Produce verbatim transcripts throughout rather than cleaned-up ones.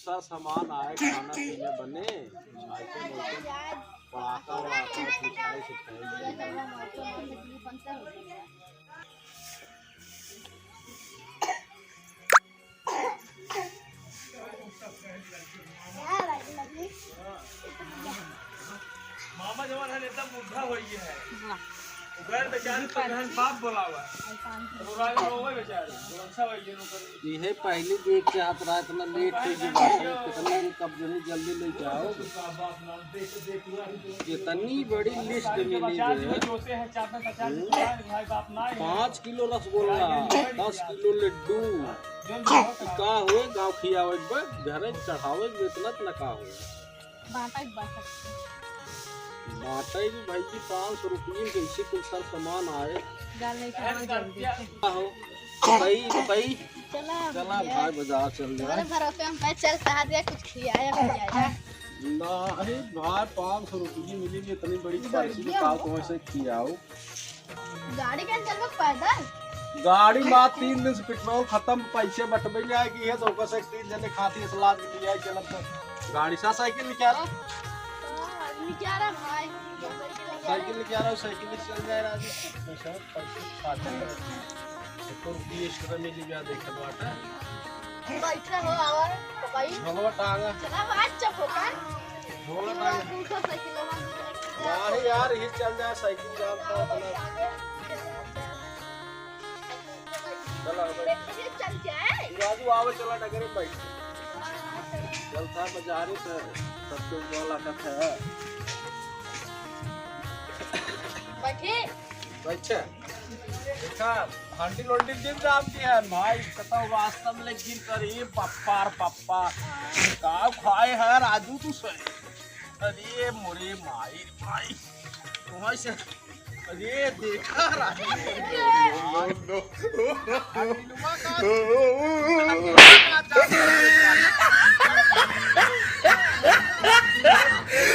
सा सामान आए, खाना पीना बने, item, item, पड़ाका वड़ाका, मिठाई सिठाई। मामा जवान है, एकदम बुढ़ा हो गया है। हाँ। ओकरा बेचारे तो बहन बाप बोलावा। रोवे बेचारे, तो अच्छा हो गया नौकर। इहे पहली देख के आप रात में लेट हो गए बाटे, कितना भी कब जल्दी, जल्दी ले जाओ। इतनी बड़ी list मिली है। हम्म? पाँच किलो रसगुल्ला, दस किलो लड्डू, का होए, गाँव खियावे के बा, घरे चढ़ावे के बा, इतना त ना का होए। बांटा के बा सबके। बांटा के भाई जी, पाँच सौ रुपये में कैसे कुल सर सामान आए। गाल नहीं खावा जल्दी। का हो? भाई, भाई। चला चला भैया। भाई, बाजार चल जाए। तुम्हारे भरोसे हम भाई चल कहा दिया, कुछ खियाया पियाया। नहीं भाई, पाँच सौ रुपये मिली, इतनी बड़ी पैसे निकाल, तो ऐसे खियाओ। गाड़ी के चलबो पैदल? गाड़ी मा तीन दिन से पेट्रोल खत्म, पैसे बटबे नहीं आए कि ये तो ओकर से तीन जने खाती है, सलाद के लिए आए, चलब तो गाड़ी सा साइकिल निकाला। हाँ, निकाला भाई। साइकिल निकाला, साइकिल से चल जाए राजू। पैसा, पैसा खाते हैं। तो बीस रुपये में जी ब्याह देखे बाटा। बैठे हो, आवा, तो भाई। झोलवा टांगा। चला, आज चप होता। झोला टांगा। दूसरा साइकिल हमारे। नहीं यार, ये चल जाए, साइकिल जाम का अपना। चला, बैठ। ये चल जाए। राजू, आवे, चला, डगरे बैठ। चल था बाजारे से, सबके बोला कथा है। बैठे। अच्छा, देखा, हंडिल उंडिल दिन जाम किया है भाई, कतौ वास्तव में गिर कर, ए पप्पा रे पप्पा, का खाए है राजू तू से? अरे मोरे माई रे माई, तुम्हारे से, अरे देखा राजू। हंडिलवा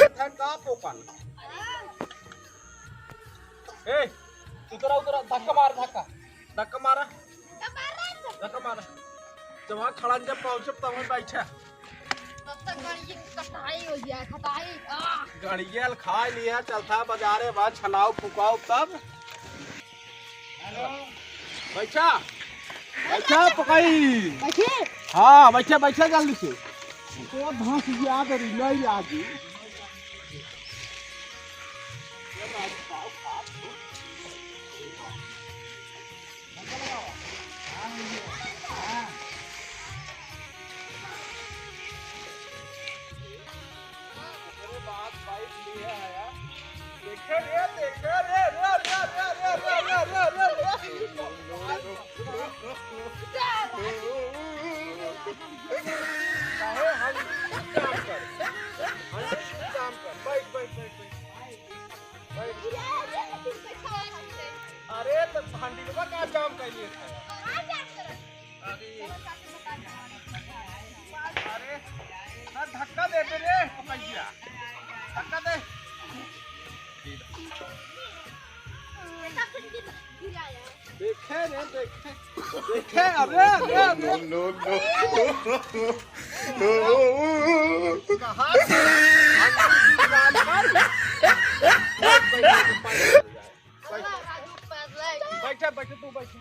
का, का पोपन। ए, उतरा, उतरा, धक्का मार, धक्का। धक्का मारा। धक्का मारा। जब वहाँ खड़ा जब पहुँचब, तब हम बैठा। तब तक गाड़ी की कटाई हो गया, कटाई। आह! गाड़िया खा लिया, चलता बाजारे, बाद छनाओ फुकाओ तब। बैठा। बैठा पकई। बैठे। हाँ, बैठा, बैठा जल्दी से। तो भैंस याद रही, नहीं याद। काहे? हम काम कर, हम काम कर। बैठ, बैठ, बैठ, बैठ। अरे, तो हंडिलवा का जाम कइले है? अरे, अरे, ना धक्का दे दे रे, पकैया। धक्का दे। देखे रे, देखे। देखे, अरे, अरे, अरे। No, no, no। कहाँ से? बैठे, बैठे, तू बैठे।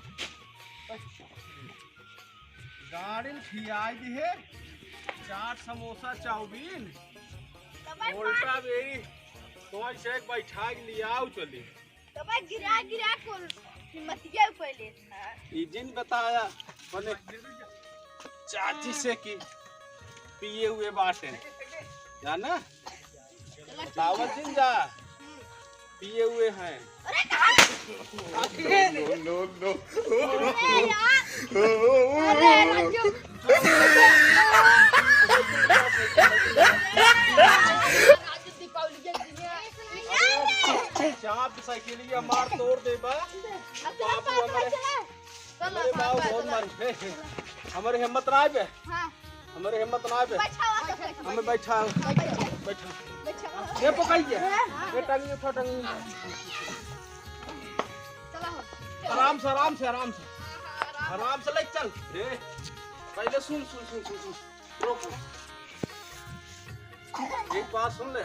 गाड़ी में खियाई दी है, चाट, समोसा, चाउमीन, उल्टा बेरी, तो ऐसे एक बैठा के लियाओ चली। तब गिरा गिरा को हिम्मतिया पहले था। ई जिन बताया, मने चाची से कि पिए हुए बाटे, जाना? बतावत जिन जा, पिए हुए हैं। अरे कहाँ? No, no, no। अरे यार। अरे राजू। राजू दीपावली के दिन है। चाप साइकिलिया मार तोड़ देबा। अब चला, बाबू, पापा, हमारे, चला। चला, हमारे बाबू पापा, बहुत चला। मारी। हे, हे, हमारे हिम्मत ना आवे। हाँ। हमारे हिम्मत ना आवे। बैठा हुआ सब बैठा। हमें बैठा। बैठा। बैठा। बैठा। ये पकड़ के। हाँ। ये टांगी उठा, टांगी। चला हो। आराम से, आराम से, आराम से। हाँ, हाँ, आराम। आराम से ले चल। ए, पहले सुन, सुन, सुन, सुन, सुन। रोक, रोक। एक बात सुन ले,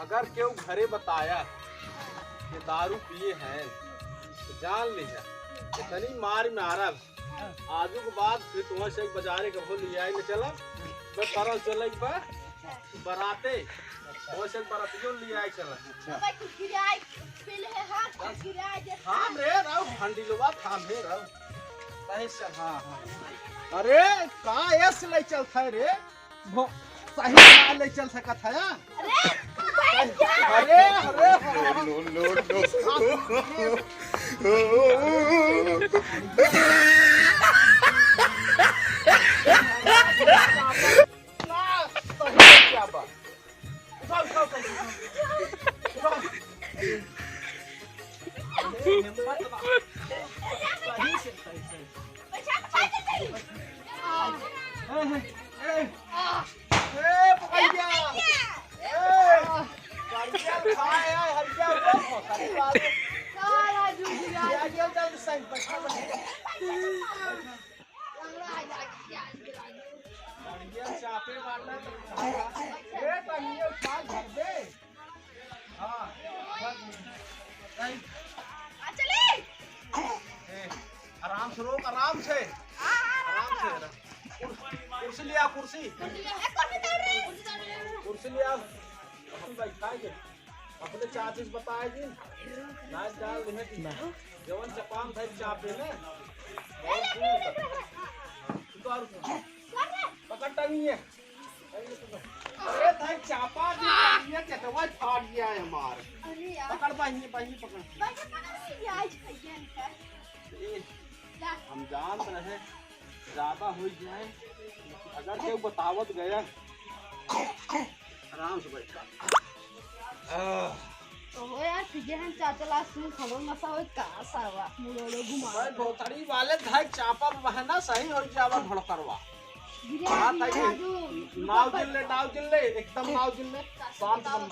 अगर केहू घरे बताया कि दारू पिए हैं, तो जान लिहा, इतनी मार मारब, आजू के बाद फिर तुम्हें से बाजारे कभो लियाए न चला, मैं परल चले बा बराते, तुम्हें से बरातियों लियाए चला। अच्छा। भाई, कुछ गिराए, पीले है, हाँ, कुछ गिराए दे। थाम रे, रहो, हंडिलवा थाम रे, रहो। सही से, हाँ, हाँ। अरे, का ऐस ले चलता है रे? भो-, सही से ना ले चल सकत है, हाँ? अरे, अरे, अरे, अरे। No, no, no, no। ना, सही से क्या बात? उठाओ, उठाओ, उठाओ, उठाओ। उठाओ। अरे, हिम्मत बा। सही से, सही से। ए, ए, ए, ए, पकड़ गया। ए, हरिया खाए, हरिया, हरिया, हरिया। साला जूझ गया। ये, ये, ये, सही, बैठा, बैठा। बढ़िया चापे मारना तो खाएगा। ए, बढ़िया उठा, धर दे। हाँ, धर दे। नहीं। ए, आराम से रोक, आराम से। आराम से, आराम। कुर्स-, कुर्सी लिया, कुर्सी। कुर्सी लिया। हम बैठाएंगे। अपने चाची से बताए जी, ना जान रहे कि ना। जवन चपान भाई चापे ना, बहुत दूर तक। तू तो और पकड़ टंगी है। अरे भाई चापा जी, ये चटवा फाड़ गया है हमार। अरे यार। पकड़ बाही, बाही पकड़। बाही पकड़, ये आज भैया इनका। ए, हम जानत रहे, ज्यादा हो जाए, अगर केहू बतावत गया, आराम से बैठ। आह। तो हो यार, ठीक है, हम चाचा लास्ट में खबर नशा हो, का सावा, मुड़ो लो घुमा। भाई, भोतड़ी वाले धाई चापा में बहना सही हो जावा, भड़करवा। गिरे बात है ये। नाव जिन ले, नाव जिन ले, एकदम नाव जिन ले, शांत बन।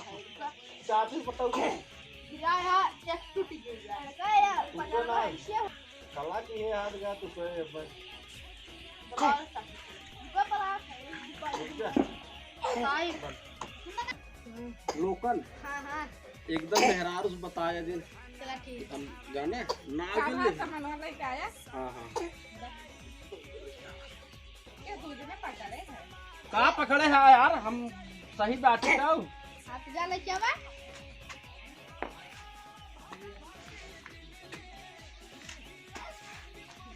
चाची बताओ। गिरा यार, एक टूट गया। का यार, टूटे पकड़ ना। ऐसे हो। कला की है हाथ गया तो सोए बस। रुको, पड़ा। रुक जा। साहिब। लोकन। हाँ, हाँ। एकदम मेहरारू से बताया दिन। चला ठीक। हम जाने, ना कहाँ गिन ले। सामान वाला लेके आया? हाँ, हाँ। ये दूध में पकड़े हैं। का पकड़े है यार, हम सही बात है। आप जा ले क्या बा?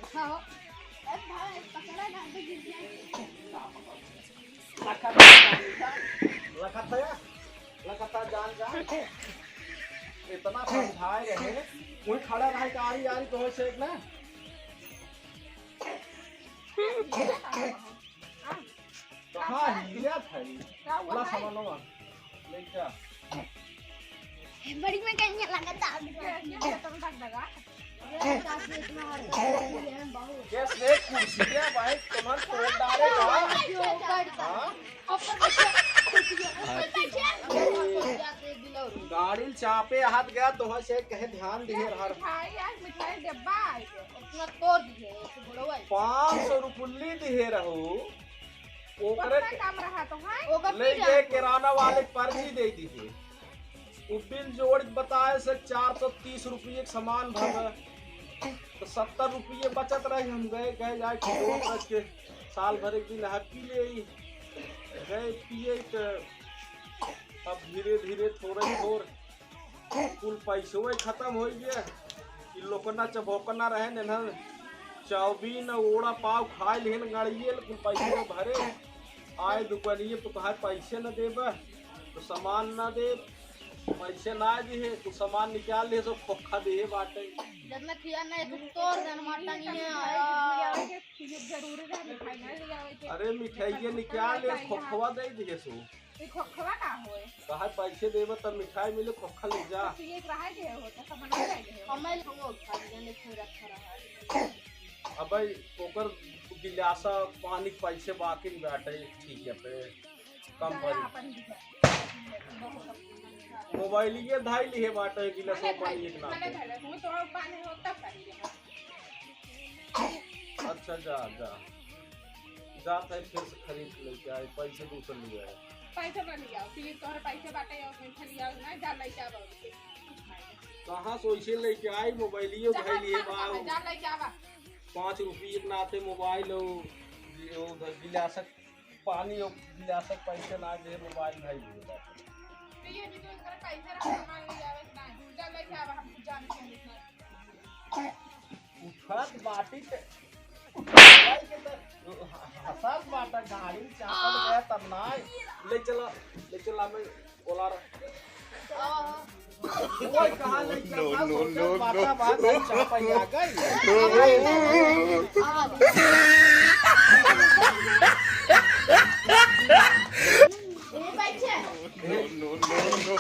उठाओ। अरे भाई, पकड़ा ना, तो गिर जाएंगे। लखत है, लखत है, जान, जान। इतना समझाए रहे, कोई खड़ा रहे, कारी, यारी तो हो शेख ना। कहाँ हिलिया था ये? का हुआ बड़ा भाई? सामान हुआ। ले जा। बड़ी में कहीं लगा था। ये, ये खत्म कर देगा। ये काफी इतना हर ये से कुर्सिया भाई तुम्हार तोड़ डाले का? हाँ? गाड़ी चापे हाथ गया तो से कहे ध्यान दिए यार। मिठाई, यार, मिठाई डब्बा है। इतना तोड़ दिए, तो बड़वा है। पाँच सौ रुपये दिए रहो। ओकरे उतना के कम रहा तो है। ओकर ले पी गए जाए। किराना वाले पर्ची दे दीजिए। उ बिल जोड़ के बताए से चार सौ तीस रुपये के सामान भर, तो सत्तर रुपये बचत रही। हम गए, गए जाए के जोड़ रख के साल भर एक दिन हैप्पी ले आई। गए पिए तो अब धीरे धीरे थोड़े थोड़ कुल पैसवे खत्म हो गया। ई लोकना चभोकना रहे नेन्हन चाउमीन और ओड़ा पाव खाए लेन गड़िए कुल पैसवे भरे। आए दुकानिए तो कहा पैसे न देबे तो सामान न दे, पैसे ना दिए तो सामान निकाल ले सो खोखा दिए बाटे। जितना खिया ना एक तोड़ देन माटा नहीं है। जरूरी रहे मिठाई ना ले आवे के। अरे मिठाई के निकाल ले खोखवा दे दिए सो। ई खोखवा का होए? कहा पैसे देबे तब मिठाई मिले, खोखा ले जा। तो पिए के रहा के हो, तो सब बना ले हो। हमें लोग खा लेने फिर रखा रहा। अबे ओकर गिलासा पानी के पैसे बाकी में बाटे, ठीक है पे कम जा पड़ी। अपन भी जा। मोबाइल ये धाई लिए बाटे गिलासा भले, पानी भले, एक ना भले, पे। भले, हूँ तो अब पानी हो तब करिए। अच्छा जा, जा। जात है, फिर से खरीद लेके आए, पैसे दूसर ले आए। पैसे ना लियाओ, फिर तोहरे पैसे बाटे और पैसे लियाओ ना, जा लेके आवा उनके। कहाँ से वैसे लेके आई, मोबाइलियो जहाँ भाई लिए खाना बा। खाना, जा लेके आवा। पाँच रुपये के नाते मोबाइल हो, हो गिलासक पानी हो, गिलासक पैसे ना दे, मोबाइल भाई लिए बा। तो ये भी तो इनकर पैसे रख के मांग लिया है, ना, जा लेके आवा, हम जान के नहीं। उठत बाटी ते, उठाई के त, ह-, हसत बाटा गाड़ी चापत गया तब ना। ले चला, ले चला, मैं बोला रहा। ओए, कहाँ ले चला? No, no, सोचत no, बाटा no। बात है, चापा ही आ गई। ए, बैठे। No, no, no, no।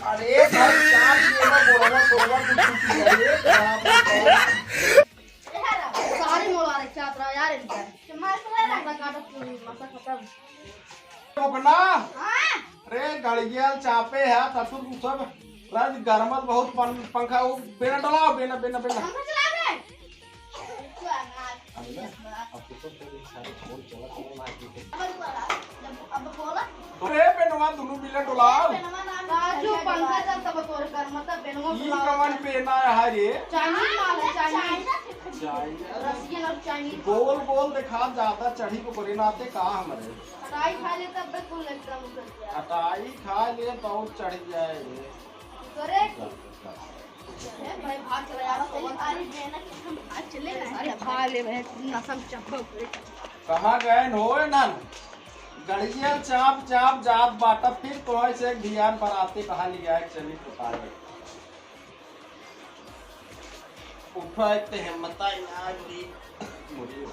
अरे भाई, चाप ये ना बोलना, बोलना कुछ नहीं है। ये बाप रे। सारी मोला रे, चाप रहा यार इनका। मासा काटत, मासा खत्म। रुकना। हाँ? अरे, गड़िया चापे है, ससुर को सब राज गरमत बहुत पन-, पंखा वो बेना डलाओ, बेना, बेना, बेना। पंखा चला दे। अब तो सब तो सारे फोन चला, चला ना, ठीक है। अब बोला, जब, अब बोला। अरे, बेनवा, दोनों बिल्ला डोलाओ। बेनवा ना, राजू, पंखा चल, तब तोर कर, मतलब, बेनवा ई डोलाओ। कवन पेना है रे? चाइनीज माल है, चाइनीज। चाइना। चाइना। रसियन और चाइनीज। गोल, गोल देखा, ज्यादा चढ़ी को बरे नाते का हमरे। खटाई खा ले, तब तू एकदम उतर गया। खटाई खा ले, तो और चढ़ जाए रे। करे। अरे भाई, भाग चला यार, अरे, अरे, बेना के हम भाग चले ना। अरे, भाग ले भाई, नसम चप्पल। कहाँ गए हो नन? गड़िया चाप चाप जात बाटा, फिर तोहे से एक धियान बराते कहाँ लिया है, चली पता नहीं। उठा एक ते हिम्मत आई ना री। मुझे